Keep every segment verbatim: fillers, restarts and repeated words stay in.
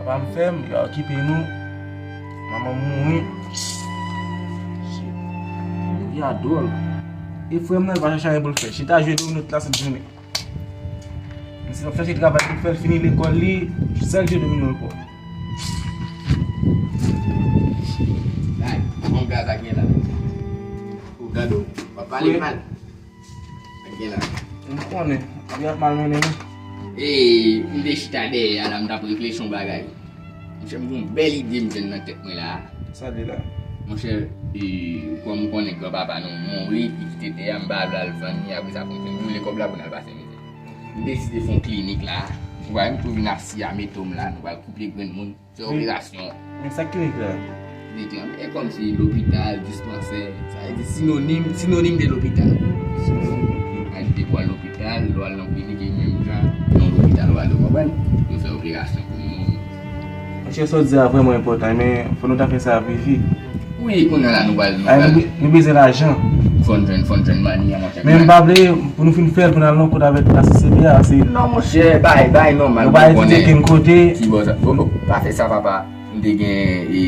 Papa m fè m, yo okipe nou. Manman m mouri. Shit. Yo, ya dwòl. E frè m nan, li pa chache anyen pou l fè. Chita jwe domino tout lasent jounen. Misye ap chache travay pou l fè l fini lekòl li, sèl jwe domino l kwè. Ay, bon gaz ak gen la. Ou gade w, w ap pale mal. Ak gen la. M konnen, li ap mal mennen wi. E, m te chita dèyè a la, m t ap reflechi yon bagay. Monchè, m gen yon bèl ide m jwenn nan tèt mwen la. Sa li la? Monchè, e, kòm m konnen granpapa nou mouri, li kite tè a, m pa vle al vann li, apre sa pou m fin boule kòb la pou n al pase mizè. M deside fè yon klinik la. Nou pral tou vin asiya meto m la, nou pral koupe grenn moun, fè operasyon. Men sa k klinik la? Detranble, e kòmsi lopital, dispansè, sa vle di sinonim, sinonim de lopital. Sinonim, ok. Al de bò lopital, lè w al nan klinik, e menm jan, nan lopital w al, ou konprann? Yo fè operasyon pou moun. Monchè, sa w di a vrèman enpòtan, men fò nou ta fè sa vivi. Wi, kounye a la, nou pral, nou Ay, pral. nou be-, nou bezwen lajan. Fò n jwenn, fò n jwenn mani a, monchè. Men m pa vle pou nou fin fè l, pou n al nan kot avèk lasosyete a, se Non, monchè, bay, bay, nòmal, nou pa etidye kenn kote. Ki bò sa? Oh, oh, pa fè sa, papa. M te gen, e,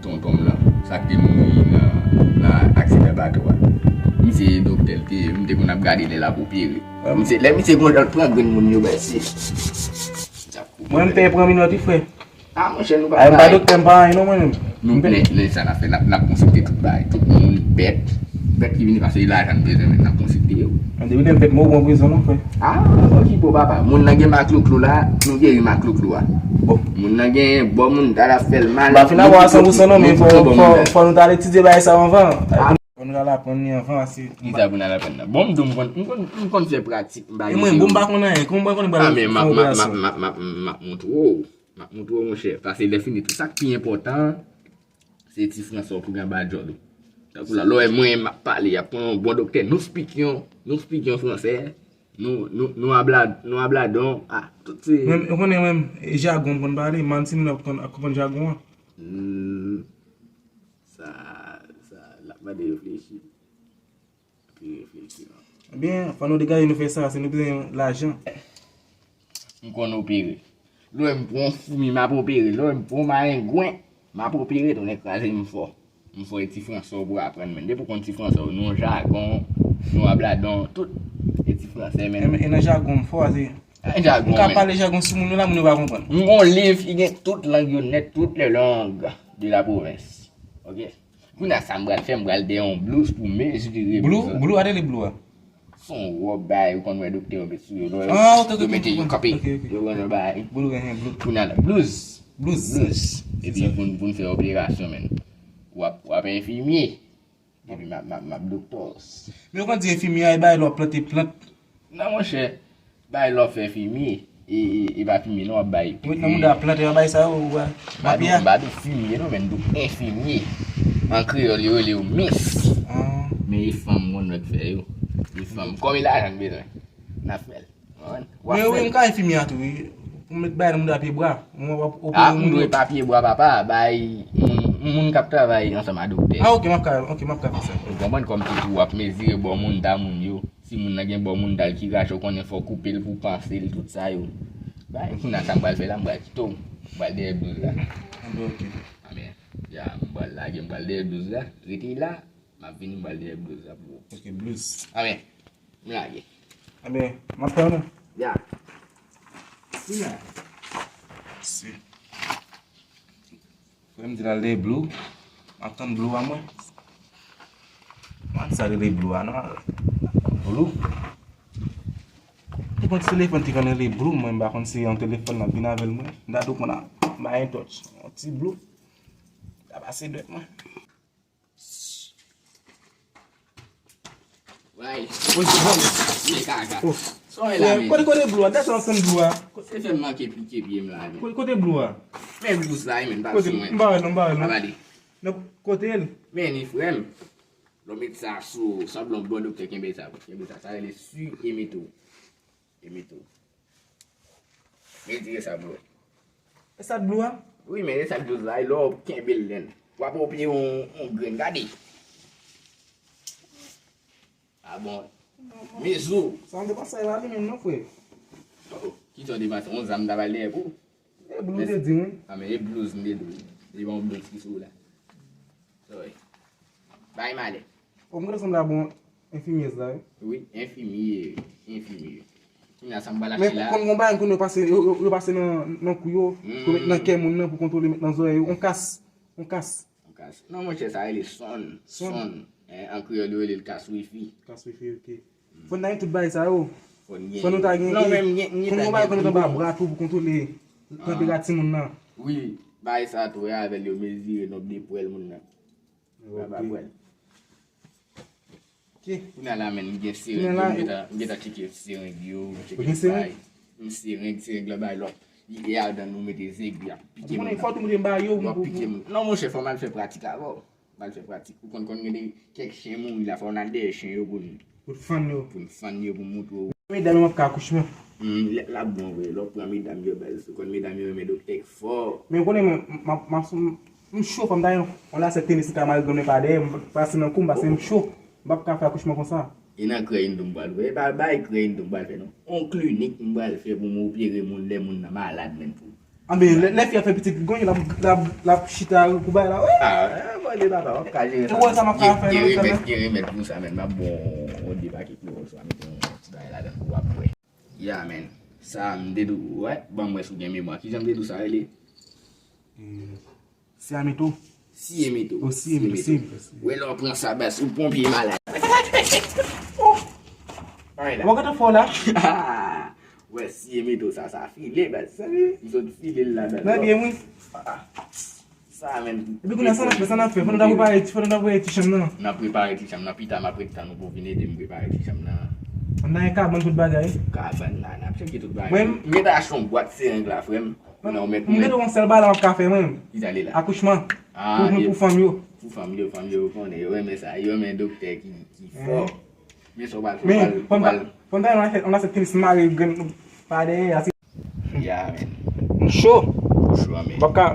tonton m lan. Sa k te mouri nan, nan aksidan bato a. Misye doktè l te ye, m te konn ap gade lè l ap opere. Misye, lè misye konn pran grenn moun yo, bay, se Mwen, m pè pran minòt, wi, frè. Ah, monchè, nou pa Ay, m pa doktè, m pa anyen non, mwen menm. Nou, men, men sa n ap fè, n ap, n ap konsilte tout bagay. Tout moun, bèt, bèt ki vini pase lajan n bezwen, men n ap konsilte yo. Depi lè m fèt, mwen, ou pran prizon non, frè. Ah, okipe w, papa. Moun nan gen makloklo la, nou geri makloklo a. Bon. Moun nan gen bò moun ta la fè l mal. M pa fin avwa a san pou san non, men fò, fò, fò nou ta al etidye bagay sa yo anvan. Ah. Fò nou ta al aprann li anvan, se Ki sa pou n al aprann nan? Bon, m di w, m konn, m konn, m konn fè pratik, m pa E mwen, bon, m pa konn anyen. Kòman mwen konn pral Ah, men m ap, fè m ap, m ap, operasyon? m ap, m ap, m ap montre w. M ap montre w, monchè. Paske lè fini, tout sa k pi enpòtan, se ti fransè w pou gen anba djòl ou. Tankou la, lè w wè mwen, m ap pale, y ap pran yon bon doktè. Nou spik yon, nou spik yon fransè. Nou, nou, nou abla-, nou abladon. Ah, tout se Men, ou konnen menm, e jagon m konn pale, man si moun ap konn, ap konprann jagon an. Hmm, sa, sa, l ap mande reflechi. Pi reflechi non. Ebyen, fò nou degaje nou fè sa, se nou bezwen lajan. M konn opere. Lè w wè m pran yon foumi, m ap opere. Lè w wè m pran yon marengwen, m ap opere tou, nèg kraze m fò. M fò e ti fransè w pou aprann, men. Depi w konn ti fransè w, nou jagon, nou abladon, tout. E ti fransè, men. E, e nan jagon m fò, se. E jagon, M ka men. pale jagon sou moun yo la, moun yo pa konprann. M gon liv ki gen tout lang yo nèt, toutes les langues de la province. Ok? Kounye a sa m pral fè, m pral dèyè yon blouz pou mezire Blou, blouz la. Blou, a te li blou a? Se yon wòb bagay, ou konn wè doktè yo met sou yo, lè Ah, ok, ok, yo mete yo ok, kanpe. ok, ok. Yo konn wè bagay. Blou, hein, blou. Kounye a la, blouz. Blouz. Blouz. Epi pou n, pou n fè operasyon, men. W ap, w ap enfimye. Epi m ap, m ap, m ap doktè. Men ou konn di enfimye a, e bagay lè w ap plante plant. Non, monchè. Bay lè w fè fimye. E, e, e pa fimye non w ap bay. Ou met nan mouda plant, yo bay sa yo, ou wè. M pa di, m pa di fimye non, men m di enfimye. An kreyòl, yo rele yo mis. Ah. Men e fanm konn wè k fè yo. E fanm. Kòm e lajan n bezwen. N ap fè l. Konprann? W ap Men fè wi, l. m ka enfimye a tou, wi. Pou m met bay nan mouda pye bwa. Mwen w ap opere Ah, m moun dwe yo. pa pye bwa, papa. Bay moun, moun k ap travay ansanm a doktè. Ah, ok, m ap ka, ok, m ap ka fè sa. Ou konprann kòm se tou w ap mezire bò moun, ta moun yo. Si moun nan gen bò moun dal ki rache, ou konnen fò w koupe l pou w panse l, tout sa yo. Bay, kounye a sa m pral fè la, m pral kite w. M pral dèyè blouz la. Anben, ok. Anben, ya, m pral lage, m pral dèyè blouz la. Rete la, m ap vini, m pral dèyè blouz la pou ou. Ok, blouz. Anben, m lage. Anben, m ap tann ou. Ya. Kounye a. Si. Frè m di l al dèyè Blue. M ap tann Blue a mwen. M pa konn sa rele Blue a non. Blue. Te konn telefòn te konn rele Blue, mwen m pa konn se yon telefòn l ap vin avè l mwen. M ta dwe konn a bay yon touch. Yon ti Blue. Ta pase dwèt mwen. Way. Oy, bon. Men kaka. Oh. Sa w wè la, men? Kote, kote Blue a? Dèyè sa w ap tann Blue a? Se fè m manke pike pye m la, men. Kote, kote Blue a? Men Blue sa, men pa sou mwen. M pa wè l non, m pa wè l non. Abade. Non, kote l? Men ni frè m. Lè w met sa sou, sanble yon bon doktè, kenbe sa, kenbe sa. Sa rele Su Emeto. Emeto. Retire sa Blue. E sa Blue a? Wi, men e sa Blue la, e lè w kenbe l, w ap opere yon, yon grenn, gade. Ah bon. Mezou. Sa m te panse a li menm non, frè. Oh, ki sa w te panse? Yon zam ta pral dèyè pou ou? E blues ou te di, wi. Ah, men e blues m te di, wi. Se pa yon blues ki sou la. Sorry. Bay malè. O, m kontan sanble a bon enfimyèz la, wi. Wi, enfimye, enfimye. Kounye a sa m pral achte la. Men kon gon bagay kounye yo pase, yo, yo, yo pase nan, nan kou yo, pou met nan kè moun nan, pou kontwole, met nan zòrèy yo. On kas, on kas. On kas. Non, monchè, sa rele sonn. Sonn. Sonn. Eh, an kreyòl, yo rele l kas wifi. Kas wifi, ok. Fò n ta gen tout bagay sa yo. Fò n gen. Fò nou ta gen. Non, men m gen, m gen. Kon gon bagay kounye yo anba bra tou pou kontwole tanperati moun nan. Wi, bagay sa tou, e avè l yo mezire nonb de pwèl moun nan. Nonb de pwèl. Ok. Kounye a la, men, m gen sereng, m gentan, m gentan tcheke sereng yo, m tcheke tout bagay. M sereng, sereng lan bay lòt. Li e adan nou mete zegwi ap pike moun nan. Fò tou mete m ba yo. Yo ap pike moun. Non, monchè, fò m al fè pratik avè w. M al fè pratik. Ou konn, konn gen de kèk chen mouri la, fò n al dèyè chen yo pou n, pou n fann yo, pou n fann yo, pou n moutre w. Medam yo ap ka akouchman. Hmm, l, l ap bon vre. Lè w pran medam yo, baz, ou konn medam yo renmen doktè k fò. Men ou konnen mwen, m, m, m, m cho, fò m ta gen yon lasèt tenis m ka mare grenn mwen pa dèyè, m pase nan kou m, pase m cho. M p ap ka fè akouchman konsa. E nan krèy m tou m pral fè. E pa, pa e krèy m tou m pral fè, non. On klinik m pral fè pou m opere moun lè moun nan malad menm tou. Anben, lè, lè fi a fè pitit, li gon, l ap, l ap, l ap chita pou bay la, wi. Ah, eh, bon, de papa, w ap ka jere sa. Ou wè sa m ap ka fè, gen, gen remèd, gen remèd pou sa, men m ap bon, on de pakèt klowòks, w a mete yon ti bagay ladan pou w ap bwè. Ya, men. Sa, m te di w, wè, ban m wè si w gen memwa. Kijan m te di w sa rele? Siameto. Siyemeto. O, siyemeto, siyemeto. Wè lè w pran sa, baz, ou ponpye malad. Oh! Anyen la. Mwen kontan fò la. Wè, siyemeto sa, sa file, baz. M sot file l ladan. Nan byen, wi. Ah, ah. Sa menm. Epi kounye a, sa n ap fè, sa n ap fè. Fò nou ta prepare, fò nou ta prepare ti chanm nan. N ap prepare ti chanm nan. Pita, m ap ret tann ou pou w vin ede m prepare ti chanm nan. Ann nan gen kabann tout bagay. Kabann la, n ap cheke tout bagay. Mwen, m gentan achte yon bwat sereng la, frè m. Non, men, m gen yon sèl bagay la m ap ka fè mwen. Ki sa li la? Akouchman. Ah, pou, pou fanm yo. Pou fanm yo, fanm yo, ou konnen, yo renmen sa. Yo renmen doktè ki, ki fò. Men sa w pral fè, men ou pral, fò m ta, fò m ta yon lasèt tenis mare grenn pa dèyè a. Ya, men. M cho. Ou cho, men. M p ap ka,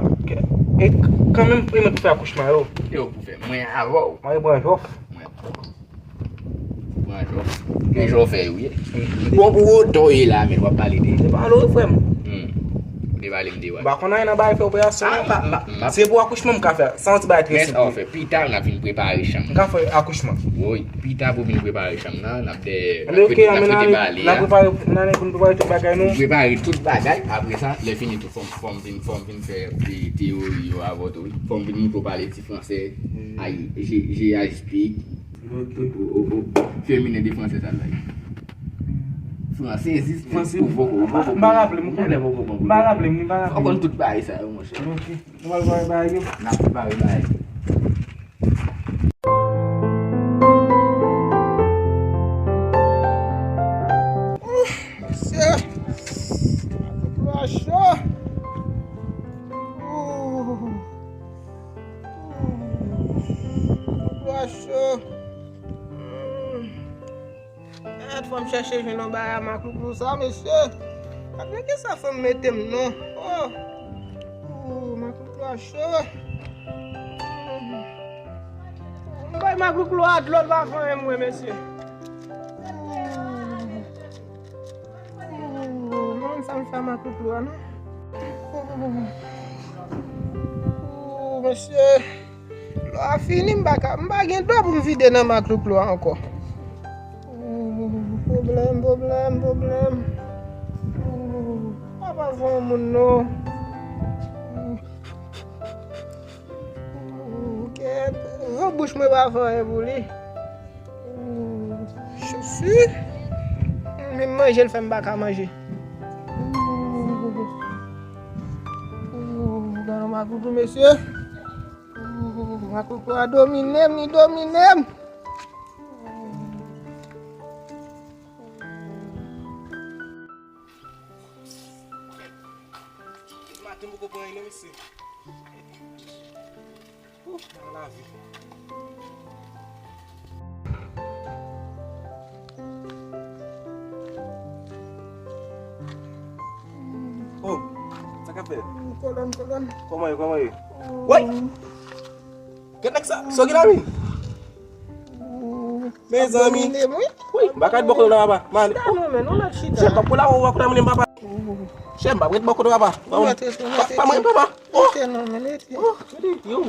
e, kanmenm, e mwen pou fè akouchman yo. E ou pou fè. Mwen avè w. Mwen pran jòf. Mwen pran jòf. Gen jòf fè yo ye. Bon, pou wotan w ye la, men w ap pale de. Te pale w, frè m. Hmm. Ou te pale m de w. M pa konn anyen nan bagay fè operasyon, non. Ah, m pa, m pa, m pa. Se pou akouchman m ka fè. Sa yon ti bagay trè senp. Men sa w fè. Pita, n ap vin prepare chanm. M ka fè akouchman. Wi, pita pou vin prepare chanm nan, n ap de, n ap prete, n ap prete bale a. N ap prepare, n ale pou n prepare tout bagay nou. Prepare tout bagay, apre sa, lè fini tou, fò m, fò m vin, fò m vin fè te-, teyori yo avè w tou, wi. Fò m vin moutre w pale ti fransè, I, je, je, I speak. Tout, o, o, o, feminen de fransè sa la. Fransezis, fransè, ou poko, ou poko. M pa raple m, ou konnen. M pa raple m, m pa raple m. Ou konn tout bagay sa yo, monchè. Ok. Nou pral prepare bagay yo. N ap prepare bagay yo. Mesye, makout lwa cho. Ooh. Ooh. Makout lwa cho. Mm. Gad, fò m chèche jwenn yon bagay a maklouklou sa, mesye. Gad nan kisa fanm mete m non. Oh. Oh, maklouklou a cho. M bay maklouklou a dlo, l pa fè anyen mwen, mesye. Oh. Oh, m pa konn sa m fè a maklouklou a non. Oh. Oh, mesye. Lò a fini, m pa ka, m pa gen dlo pou m vide nan maklouklou a ankò. Ooh, pwoblèm, pwoblèm, pwoblèm. Ooh, papa fè yon moun non. Ooh, kèt, van bouch mwen pa fè anyen pou li. Ooh, chou si. Menm manje l fè m pa ka manje. Ooh. Ooh, gade yon maklouklou, mesye. Ooh, maklouklou a domine m, li domine m. Maten m poko pran anyen non, mesye. Ooh, nan lavi. Oh, sa k ap fèt? Kolòn, kolòn. Kòman ye, kòman ye? Woy! Gad nèg sa, sa w gen la, wi? Mezanmi. Wi, m pa ka bò kolòn nan, papa. Man, chita non, men, nou mèt chita. Chèk ap pou la, ou wè kolòn nan, papa. Chè, m p ap ret bò kote w, papa. Pa, pa, pa mwen, papa. Oh, rete non, men rete. Oh, gade, yo.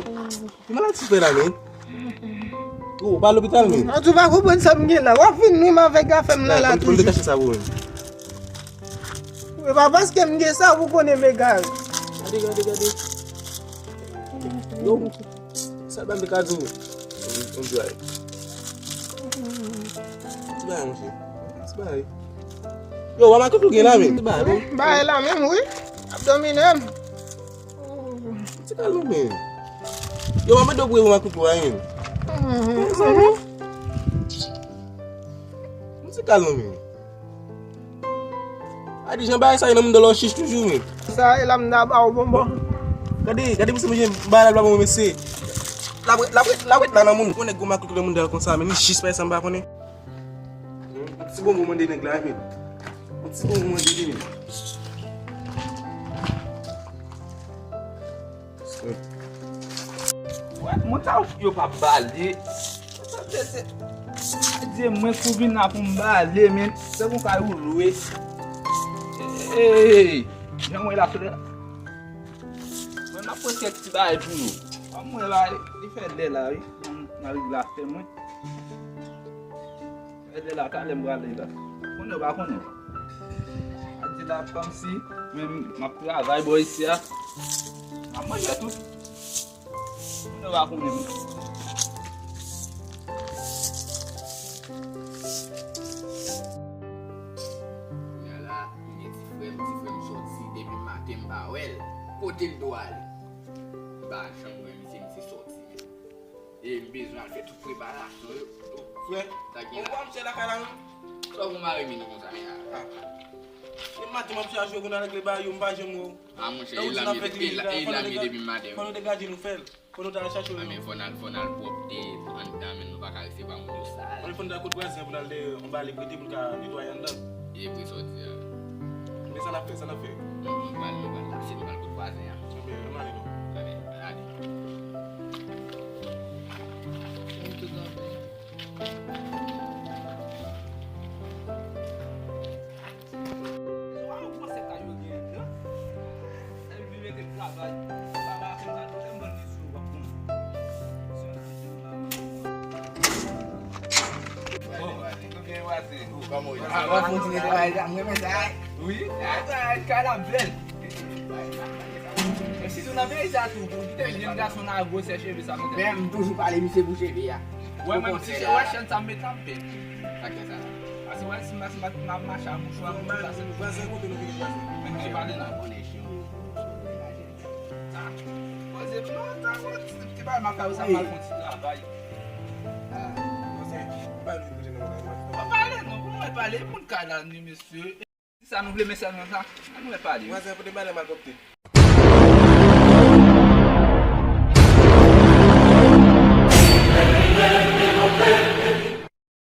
Ki maladi fè la, men? Yo, w pa lopital, men. An tou pa konprann sa m gen la. W ap vin menm avèk afè m nan la toujou. Pou m detache sa pou mwen. Wi, pa paske m gen sa pou konnen m egare. Gade, gade, gade. Yo, sa ban m te ka di w. On dry. Ti bagay, monchè. Ti bagay. Yo, wa makout ou gen la, men. Ti bagay, bon. Bagay la menm, wi. Ap domine m. Ti kalme, men. Yo, wa mande w pou wa makout ou a, men. Ti kalme, men. A di jan bagay sa ye nan mouda w chich toujou, men. Sa e la m ta ba w bonbon. Gade, gade misye manje bagay la, l pa bon, mesye. L ap ret, l ap ret, l ap ret la nan moun. Konnen gwo makout nan mouda l konsa, men li chich bagay sa m pa konnen. Yon ti bonbon mande nèg la, men. Yon ti bonbon mande li, men. Wè, moun sa yo pa bale. Se, se, se, Dye mwen kou vin la pou m bale, men. Se pou kay ou lwe. Ey, jan mwen la sou lè. Mwen, m ap pran kèk ti bagay pou nou. Kòm mwen la, li fè lè la, wi. Nan, nan rig la, fè mwen. Fè lè la, talè m prale la. Konnen w pa konnen. A di la, kòmsi, men m ap travay bò isi a. M ap manje tou. Konnen w pa konnen. Kounye a la, m gen ti frè m, ti frè m sòti depi maten m pa wè l. Kote l dwe ale? M pa janm wè misye, misye sòti menm. E m bezwen al fè tout preparasyon yo. Frè, sa gen la? Ou pa misye lakay la menm? Sa w konn mare men nou konsa, ya? Ah. E maten m ap chache w pou n al regle bagay yo, m pa janm wè w. Ah, monchè, e la m ye, e la, e la m ye depi maten. Fò nou degaje nou fè l. Fò nou ta al chache w. Ah, men fò n al, fò n al pwòpte anndan, men nou pa ka rete ba moun yo sal. Anben fò nou ta al kot vwazen an pou n al dèyè yon balèk prete pou n ka netwaye anndan. E vre sa w di a. Men sa n ap fè, sa n ap fè. Nou, nou pral, nou pral mache, nou pral kot vwazen an. Anben, ann ale non. Anben, ann ale. Wi. Kay la bèl. Sitou nan peyi sa tou, pou kite jenn gason nan gwosè cheve sa, men. Men m toujou pale misye pou cheve a. Wè, mwen, si se wè chèn sa m met la, m pè. Sa k fè sa la? Paske wè, si m, si m, m ap mache a mouchwa, m ap pase. Vwazen kote nou vini vwazen? Men misye pale non. Konnen chen ou. Sa. Poze non, sa, ti bagay m ap fè sa, m al fè yon ti travay. Ah. Vwazen, pa vin kote nou la. Pa pale non, pou mwen pale, moun kay la ni mesye. Sa nou vle, men sèlman sa. Ann wè pale, wi. Vwazen, pote balè m al pwòpte.